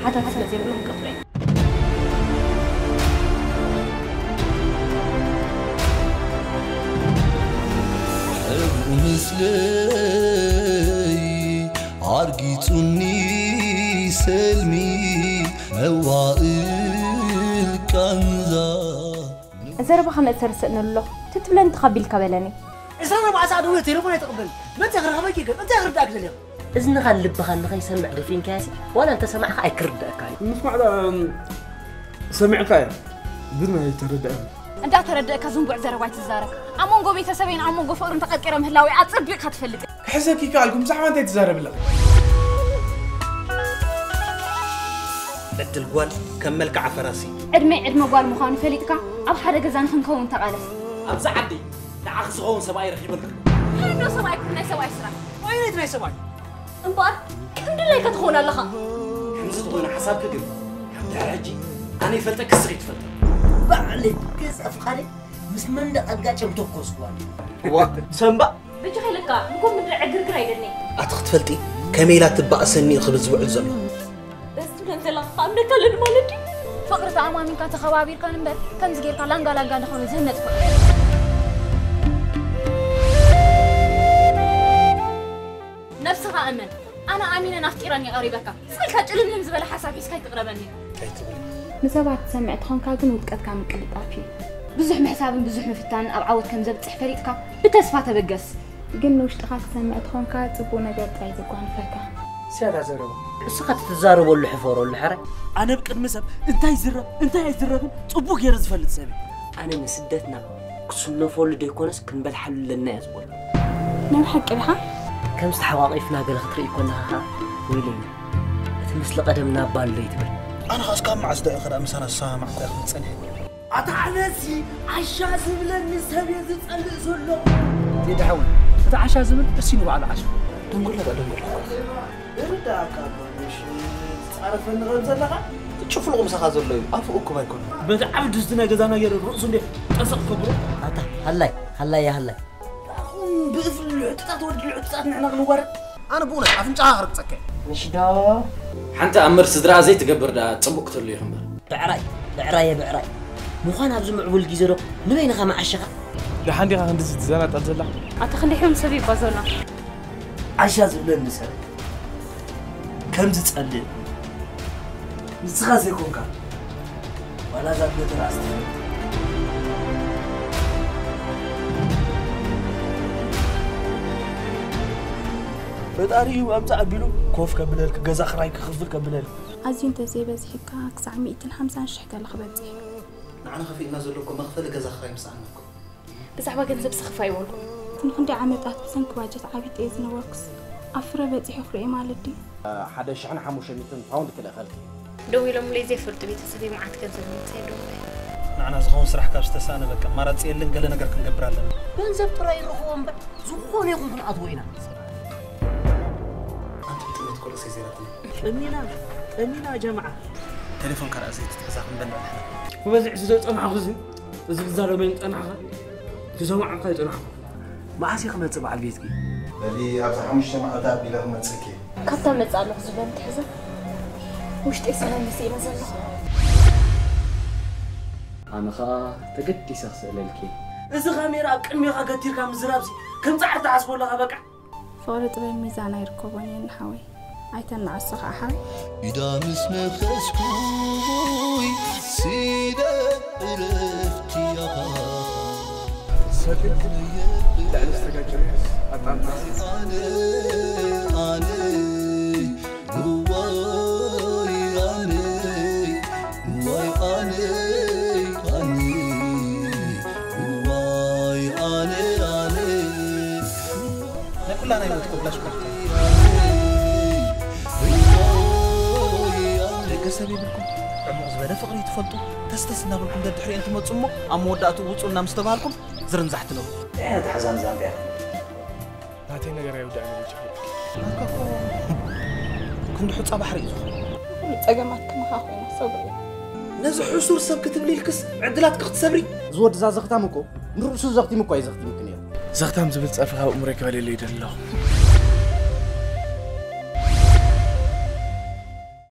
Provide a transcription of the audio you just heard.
ሓታት ስለ ዘይብሎም ክቕረ ምስለይ ኣርጊጹኒ ሰልሚ መዋእል ቃንዛ ዘረባኻ መእሰር ስእነሉ ኣለኹ ትትብለኒ ተቐቢልካ በለኒ። ዕስራን ኣርባዕተ ሰዓት እውን ቴሌፎን ኣይትቕበል። መን ክረኽበኪ ገ እንታይ ክርዳእክ ደሊኻ? እዝንኻን ልብኻን ንኸይሰምዕ ደፊንካያሲ ዋላ እንተሰማዕኻ ኣይክርዳእካ እዩ። ምስማዕ ደኣ ሰሚዕካ እየ ግን ኣይተረድኣን። እንዳተረደእካ ዝንቡዕ ዘረባ ኣይትዛረብ። ኣብ መንጎ ቤተሰበይን ኣብ መንጎ ፍቕርን ተቐርቂረ ምህላወይ ኣጸቢቕካ ትፈልጥ። ክሕዘኪ ይከኣልኩ ብዛዕባ እንታይ ትዛረቢ ኣለኺ? ዕድል ጓል ከም መልክዓ ፈራሲ። ዕድመይ ዕድመ ጓል ምዃኑ ፈሊጥካ ኣብ ሓደ ገዛ ንኽንከውን ተቓለስ። ኣብዚ ዓዲ ንዓኺ ዝኸውን ሰብኣይ ረኺበ ኣለኹ። ሕዶ ሰብኣይ ኩን ናይ ሰብኣይ ስራሕ። ኣየነይቲ ናይ ሰብኣይ? እምበኣር ከም ድላይካ ትኸውን ኣለኻ። ከምዚ ዝኾነ ሓሳብኪ ግን ድሕሪ ሕጂ ኣነ ይፈልጠኪ ንስኺ ትፈልጢ። ባዕለይ ብገዛ ፍቓደይ ምስ መንደቕ ኣጋጭየ ምተኮስኩዋ። ዋ ሰምባ በጃኻ ኢለካ ንኮም ምድሪ ዕግርግር ኣይደልኒ። ኣቲ ክትፈልጢ ከመይ ኢላ ትባእሰኒ እዩ ክብል ዝውዕል ዘሎ። ደስ ትብለን ዘለኻ ክኣምነካ ኣለኒ ማለት ድዩ? ፍቕሪ ተኣማሚንካ ተኸባቢርካን እምበር ከምዚ ጌርካ ላንጋ ላንጋ ንኾኑ ዝህነጽ ፍቕሪ። ነብስኻ እመን። ኣነ ኣሚነን ኣፍቂረን እየ ቀሪበካ ስቕ ኢልካ ጭልምልም ዝበለ ሓሳብ ሒዝካ ኣይትቕረበኒ። እንታይ ትብሊ? ንሰባት ትሰምዕ ተኾንካ ግን ውድቀትካ ምቅልጣፍ እዩ። ብዙሕ ምሕሳብን ብዙሕ ምፍታንን ኣብ ዓወት ከም ዘብጽሕ ፈሊጥካ ብተስፋ ተበገስ። ግን ንውሽጥኻ ትሰምዕ ተኾንካ ጽቡቕ ነገር ጥራይ ዘጓንፈካ። እስያታ ዘረባ። እስኻ ትትዛረበሉ ሕፈረሉ ሕራይ። ኣነ ኣብ ቅድሚ ሰብ እንታይ ይዝረብ እንታይ ኣይዝረብን ጽቡቕ ገይረ ዝፈልጥ ሰብ እየ። ኣነ ንስደትና ክስነፈሉ ደይኮነስ ክንበልሓሉ ኣለና እየ ዝበሎ። ናይ ብሓቂ ዲኻ? ከምዚ ተሓቋቒፍና ገለ ክትርኢ ከለኻ ኸኣ ወይለይ እቲ ምስሊ ቀደም ናብ ባሎ ይትብል። ኣነ ኸኣ እስካብ መዓስ ዶ እየ ኸኣ ምሳና ዝሰማማዕኩ እየ ክብል ጸኒሐ። ኣታ ኣነሲ ዓሻ ዝብለኒ ሰብ እየ ዝጸልእ ዘለኹ። ቴዲ ሓወይ እቲ ዓሻ ዝብል እሲ ንባዕሉ ዓሻ። ደንጎላ ደኣ ደንጎላ። ይርዳእካ ኣሎ ምሽ ትጻረፈኒ ከም ዘለኻ። ጭፍሉቕ ምሳኻ ዘሎ እዩ ኣፉ እኩብ ኣይኮነን። በቲ ዓቢ ድስቲ ናይ ገዛና ገይረ ርእሱ እንዴ ጠሰቕ ከብሎ። ኣታ ሃላይ ሃላይ እያ ሃላይ። ብእፍሊ ልዕጥጣት ወዲ ልዕጥጣት ንሕና ክንዋረድ። ኣነ ብእውነት ኣፍንጫኻ ክርግጸካ እየ። ምሽ ዶ? ሓንቲ ኣምር ስድራ ዘይትገብር ደኣ ጽቡቕ ክትህሉ ኢኺ እምበር። ብዕራይ ብዕራየ ብዕራይ ምዃን ኣብዚ ምዕቡል ግዜ ዶ ንበይንኻ መዓሸኻ? ደሓን ዲኻ ክንድዚ ትዘናጠል ዘላ? ኣታ ክንደይ ሕሙም ሰብ እዩ እባ ዘሎ። ዓሻ ዝብለኒ ሰብ ከም ዝጸልእ ንስኻ ዘይኮንካ ዋላ እዛ ብለተር ኣስትፈልጥ ፈጣሪ እዩ ኣምጻእ ኣቢሉ ኮፍ ከብለልክ ገዛ ክራይ ክኽፍል ከብለልክ ኣዝዩ እንተዘይበዚሕካ ክሳዕ ሚእትን ሓምሳን ሽሕ ገለ ክበጽሕ እዩ። ንዓና ከፊእልና ዘሎ እኮ መኽፈሊ ገዛ ክራይ ምሳኣና እኮ። ብዛዕባ ገንዘብ ስኽፍ ኣይበልኩን። ንኽንደይ ዓመታት ብሰንኪ ባጀት ዓቢጠ እየ ዝነበርኩስ ኣብ ፍረ በጺሐ ክርእዮ ማለት ድዩ? ሓደ ሽሕን ሓሙሽተ ሚእትን ፓውንድ ክልእኸልኪ። ደው ኢሎምለይ ዘይፈልጡ ቤተሰበይ መዓት ገንዘብ ንምንታይ ደውለ? ንዓና ዝኸውን ስራሕ ካብ ዝተሳእነ በቃ ኣማራጺ የለን፣ ገለ ነገር ክንገብር ኣለና። ገንዘብ ጥራይ ንረኽቦ እምበር ዝኾነ ይኹን ክንኣትዎ ኢና። ኣንቱም ጥሜት ኮለሰይ ዜራትና። ጠሚና ጠሚና ጀምዓ። ቴሌፎን ከኣ ዘይትትሕዛ ክንበልዕ ንሕና። ክበዝሕ ስለ ዝጸናሕኩ እዚ እዚ ክዛረበኒ ዝጸናሕካ ክሰምዓካ ኣይጸናሕኩ። መዓስ እየ ክመጽእ በዓል ቤትኪ? በሊ ኣብዛ ሓሙሽተ መዓልቲ ኣቢለ ክመጽእኪ እየ። ካብታ መጽእ ኣለኹ ዝበል ትሕዘ ውሽጠይ ሰላም መሲእኒ ዘለኹ። ኣነ ኸኣ ተገዲሰ ክስእለልኪ እየ። እዚ ካሜራ ኣብ ቅድሜኻ ገቲርካ ምዝራብሲ ከም ጻዕሪ ትሓስቦ ኣለኻ በቃ። ፍቕሪ ጥበብ ሚዛን ኣይርከቦን እየ ንሓወይ ኣይተናዕሶ ኸዓ ሓወይ። ኢዳ ምስ ነኸስኩይ ስኢነ ዕረፍቲ ኣኻ። ሰሊጥ ልዕሊ ዝተጋጨ ኣጣምታ። ኣነ ኣነ እዋይ ኣነ እዋይ ኣነ ኣነ እዋይ ኣነ ኣነ ናይ ኩላና ህይወት እኮ ብላሽ እኮ። ደገ ሰብ የብልኩም። ዕሙቕ ዝበለ ፍቕሪ ትፈልጡ። ተስተስ እናበልኩም ደድሕሪኤን ትመጹ እሞ ኣብ መወዳእትኡ ውጹልና ምስ ተባሃልኩም ዝርንዛሕ ትነብሩ። እንታይ ዓይነት ሓዛም ዛምቢያ ኢኹም? ናተይ ነገር ኣይውዳእን እዩ ጭፍሪ። ናትካ እኮ ክንዲ ሑጻ ባሕሪ እዩ ዝኾነ። ኩሉ ጸገማት ከማኻ ኮይና ሰብሪ እያ። ነዚ ሕሱር ሰብ ክትብሊ ኢልክስ ዕድላትኪ ክትሰብሪ? እዚ ወዲ እዛ ዘኽታም እኮ ንርእሱ ዘኽቲም እኳ እዩ ዘኽቲምኪ ነይሩ። ዘኽታም ዝብል ጸርፊ ካብ ኣእምሮይ ክበልየሉ ይደሊ ኣለኹ።